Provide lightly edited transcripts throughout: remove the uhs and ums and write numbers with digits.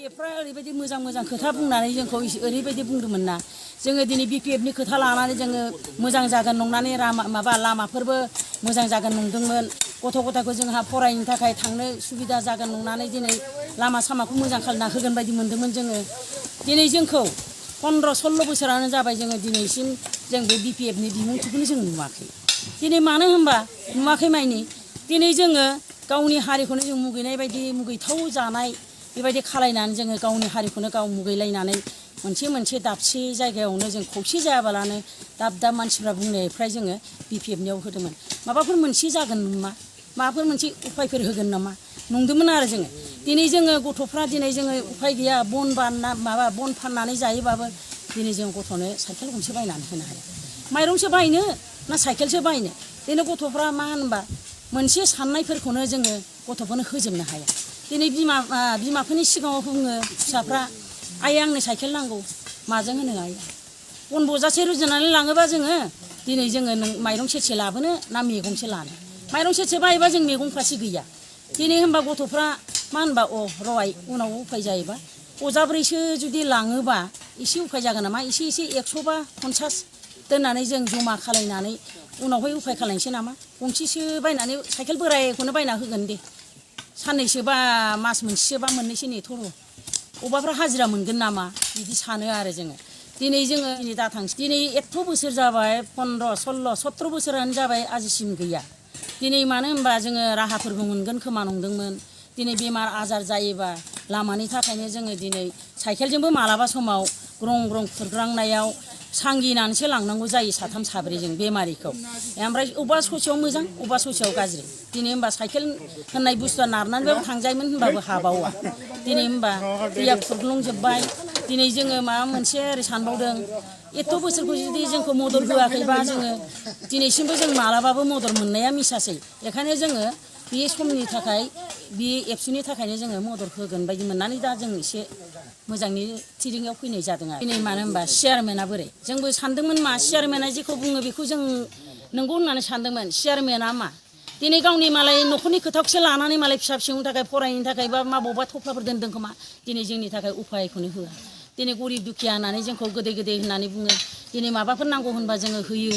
बिपिएफफ्रा ओरैबायदि मोजां मोजां खोथा बुंनानै जोंखौ ओरैबायदि बुंदोंमोन ना जोङो दिनै बिपिएफनि खोथा लानानै जोङो मोजां जागोन नंनानै माबा लामाफोरबो मोजां जागोन नंदोंमोन गथ' गथायखौ जोंहा फरायनो थाखाय थांनो सुबिदा जागोन नंनानै दिनै लामा सामाखौ मोजां खालामना होगोन बायदि मोन्दोंमोन जोङो दिनै जोंखौ 15-16 बोसोरानो जाबाय जोङो दिनैसिम जों बे बिपिएफनि बिमुंथिखौनो जों नुवाखै दिनै मानो होनबा नुवाखै मानि दिनै जोङो गावनि हारिखौनो जों मुगैनाय बायदि मुगैथाव जानाय बेबायदि खालायनानै जोङो गावनि हारिखौनो गाव मुगैलायनानै मोनसे दाबसे जायगायावनो जों खौसे जायाबालानो दाब दाब मानसिफ्रा बुंनायनिफ्राय जोङो बिपिएफनियाव होदोंमोन माबाफोर मोनसे जागोन नामा माबाफोर मोनसे उफायफोर होगोन नामा नंदोंमोन आरो जोङो दिनै जोङो गथ'फ्रा दिनै जोङो उफाय गैया बन फाननानै जायोबाबो दिनै जों गथ'नो साइकेल गंसे बायनानै होनो हाया माइरंसो बायनो ना साइकेलसो बायनो दिनै गथ'फ्रा मा होनबा मोनसे साननायफोरखौनो जोङो गथ'फोरनो होजोबनो हाया दिनै बिमाफोरनि सिगाङाव बुङो फिसाफ्रा आइ आंनो साइकेल नांगौ माजों होनो आइ बन बजासे रुजुनानै लाङोबा जोङो दिनै जोङो माइरं सेरसे लाबोनो ना मैगंसो लानो माइरं सेरसे बायोबा जों मैगंफ्रासो गैया दिनै होनबा गथ'फ्रा मा होनबा र' आइ उनाव उफाय जायोबा बजाब्रैसो जुदि लाङोबा एसे उफाय जागोन नामा एसे 100 बा 50 दोननानै जों जमा खालायनानै उनावहाय उफाय खालायनोसै नामा गंसेसो बायनानै साइकेल बोरायखौनो बायना होगोन दे साननैसो बा मास मोनसेसो बा मोननैसो नेथ'र' अबाफ्रा हाजिरा मोनगोन नामा बिदि सानो आरो जोङो दिनै दाथांसै दिनै एथ' बोसोर जाबाय 15, 16, 17 बोसोरानो जाबाय आजिसिम गैया दिनै मानो होनबा जोङो राहाफोरबो मोनगोन खोमा नंदोंमोन दिनै बेमार आजार जायोबा लामानि थाखायनो जोङो दिनै साइकेलजोंबो मालाबा समाव ग्रं ग्रं खुरग्रांनायाव सांगिनानैसो लांनांगौ जायो साथाम साब्रैजों बेमारिखौ ओमफ्राय अबेबा ससेयाव मोजां अबेबा ससेयाव गाज्रि दिनै होनबा साइकेल होननाय बुस्थुआ नारनानैबाबो थांजायोमोन होनबाबो हाबावा दिनै होनबा दैया खुरग्लुंजोब्बाय दिनै जोङो माबा मोनसे ओरै सानबावदों एथ' बोसोरखौ जुदि जोंखौ मदद होआखैबा जोङो दिनैसिमबो जों मालाबाबो मदद मोननाया मिसासै बेखायनो जोङो बे समनि थाखाय बे एबसुनि थाखायनो जोङो मदद होगोन बायदि मोननानै दा जों एसे मोजांनि थिरिङाव फैनाय जादों आरो दिनै मानो होनबा चेयारमेना बोरै जोंबो सानदोंमोन मा चेयारमेना जेखौ बुङो बेखौ जों नंगौ होननानै सानदोंमोन चेयारमेना मा दिनै गावनि मालाय न'खरनि खोथाखौसो लानानै मालाय फिसा फिसौनि थाखाय फरायनो थाखाय बा माबावबा थफ्लाफोर दोन्दों खोमा दिनै जोंनि थाखाय उफायखौनो होआ दिनै गरिब दुखिया होननानै जोंखौ गोदै होननानै बुङो दिनै माबाफोर नांगौ होनबा जोङो होयो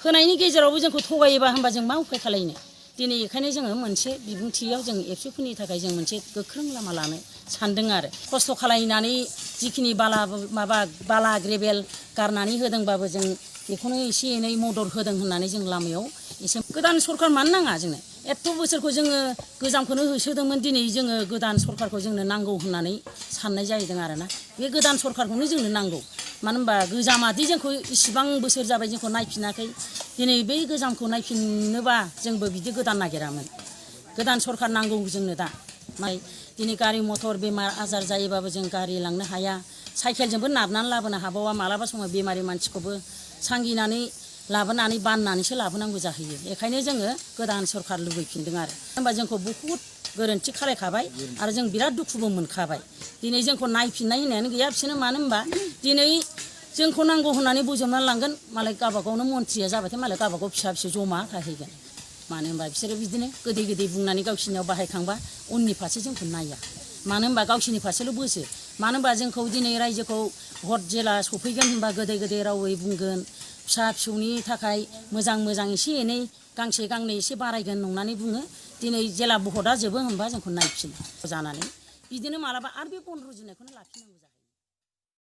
होनायनि गेजेरावबो जोंखौ थगायोबा होनबा जों मा उफाय खालायनो दिनै बेखायनो जोङो मोनसे बिबुंथियाव जों एबसुफोरनि थाखाय जों मोनसे गोख्रों लामा लानो सानदों आरो खस्थ' खालायनानै जिखिनि बाला ग्रेभेल गारनानै होदोंबाबो जों बेखौनो एसे एनै मदद होदों होननानै जों लामायाव एसे गोदान सरखार मानो नाङा जोंनो एथ' बोसोरखौ जोङो गोजामखौनो होसोदोंमोन दिनै जोङो गोदान सरखारखौ जोंनो नांगौ होननानै साननाय जाहैदों आरोना बे गोदान सरखारखौनो जोंनो नांगौ मानो होनबा गोजामादि जोंखौ इसिबां बोसोर जाबाय जोंखौ नायफिनाखै दिनै बै गोजामखौ नायफिननोबा जोंबो बिदि गोदान नागिरामोन गोदान सरखार नांगौ जोंनो दा दिनै गारि मथर बेमार आजार जायोबाबो जों गारि लांनो हाया साइकेलजोंबो नारनानै लाबोनो हाबावा मालाबा समाव बेमारि मानसिखौबो सांगिनानै लाबोनानै बाननानैसो लाबोनांगौ जाहैयो बेखायनो जोङो गोदान सरखार लुबैफिनदों आरो होनबा जोंखौ बहुद गोरोन्थि खालायखाबाय आरो जों बिराद दुखुबो मोनखाबाय दिनै जोंखौ नायफिननाय होननायानो गैया बिसोरनो मानो होनबा दिनै जोंखौ नांगौ होननानै बोजबनानै लांगोन मालाय गावबागावनो मन्थ्रिया जाबाथाय मालाय गावबागाव फिसा जमा थाहैगोन मानो होनबा बिसोरो बिदिनो गोदै बुंनानै गावसिनियाव बाहायखांबा उननि फारसे जोंखौ नाया मानो होनबा गावसिनि फारसेल' बोसो मानो होनबा जोंखौ दिनै रायजोखौ भट जेला सफैगोन होनबा गोदै रावै बुंगोन फिसा फिसौनि थाखाय मोजां एसे एनै गांसे गांनै एसे बारायगोन नंनानै बुङो दिनै जेला भटआ जोबो होनबा जोंखौ नायफिनो जानानै बिदिनो मालाबा आरो बे बन रुजुनायखौनो लाफिननांगौ जायो।